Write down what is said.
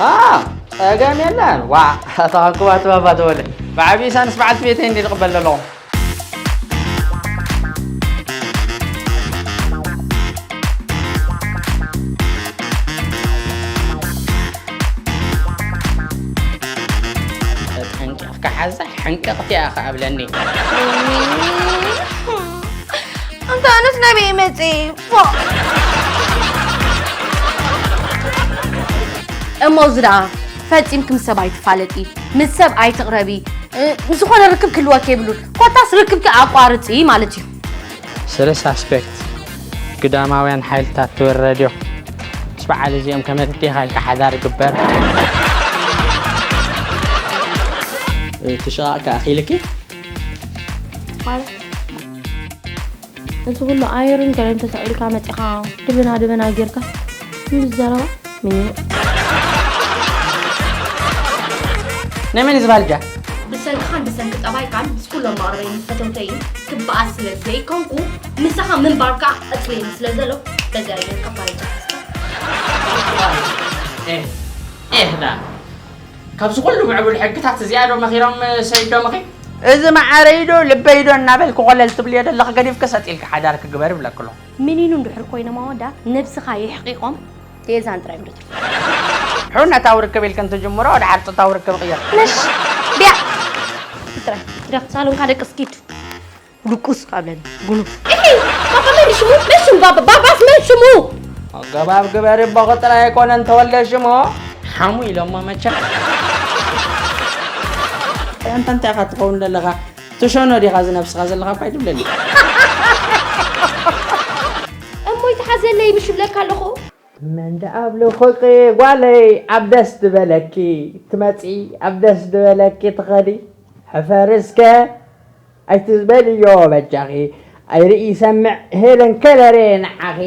አ፣ ጸገም የለን። ዋ፣ ኣታ ከንኩባት ባባ ተወለ። ብዓብዪ ሳንስ በዓልቲ ቤተይ እንዲ ዝቕበል ዘለኹ። ተጠንቂቕካ ሓዛ፣ ሕንቅቕቲ እያ ከኣብለኒ። ኣንታ ኣነስ ናበይ መፅእ? ፎ! እሞ እዚ ደኣ ፈጺምኪ ምስ ሰብ ኣይትፋለጢ፣ ምስ ሰብ ኣይትቕረቢ፣ እ፣ ዝኾነ ርክብ ክህልወኪ የብሉን። ኮታስ ርክብኪ ኣቋርጺ ማለት እዩ። ስለ ሳስፔክት ግዳማውያን ሓይልታት ትውረድ እዮ። ምስ በዓል እዚኦም ከመይ ዲኻ ኢልካ ሓዳር ግበር። እቲ ሽቓቕ ከኣ ኣኺልኪ? ማለት እዚ ኩሉ ኣየርን ገለን ተሳኢልካ መጺኻ ድብና ድብና ጌርካ ምስ ዘረባ ምኒኑ። ናይ መን እዩ ዝባልጃ? ብሰንክኻን ብሰንኪ ጠባይካን ምስ ኩሎም መቕረበይን ፈተውተይን ክበኣስ ስለ ዘይኮንኩ፣ ንስኻ ምንባርካ ቀጽለኒ ስለ ዘሎ፣ በዚኣ ጌርካ ባልጃ። ኤህ፣ ኤህ ዳ። ካብዚ ኩሉ ምዕቡል ሕግታት እዚኣ ዶ መኺሮም ሰይድ ዶ መኺ? እዚ መዓረይ ዶ ልበይ ዶ እናበልክ ኮለል ትብልዮ ዘለኽ ገዲፍከ ሰጥ ኢልካ ሓዳር ክግበር ይብለክሎ። ምኒኑ እንድሕር ኮይኖም ኣወዳት ነብስኻ የሕቂቖም ቴዛን ጥራይ ምድር። ሕውነታዊ ርክብ ኢልክ እንትጅምሮ ወደ ሓርፅታዊ ርክብ ቅየር። ነሽ ቢያ ጥራይ ደክ ሳሎንካ ደቅስ ኪድ ድቁስ ካብለኒ ጉኑ እሂ፣ ባባ መን ሽሙ? መን ሽሙ? ባባ፣ ባባስ መን ሽሙ? ኣገባብ ግበር እቦ ጥራይ ኣይኮነን ተወልደ ሽሞ ሓሙ ኢሎሞ መቸም። ኣንታ እንታይ ኢኻ ትኸውን ዘለኻ? ትሸኖ ዲኻ እዚ ነብስኻ ዘለኻ እኳ ኣይትብለኒ። እሞ ይትሓዘለይ ምሽ ብለካ ኣለኹ። መን ደኣ ኣብልኹኺ ጓለይ ኣብ ደስ ዝበለኪ ትመጺ ኣብ ደስ ዝበለኪ ትኸዲ ሕፈር እስከ ኣይትዝበልዮ በጃኺ ኣይርኢ ሰምዕ ሄለን ከለሬ ንዓኺ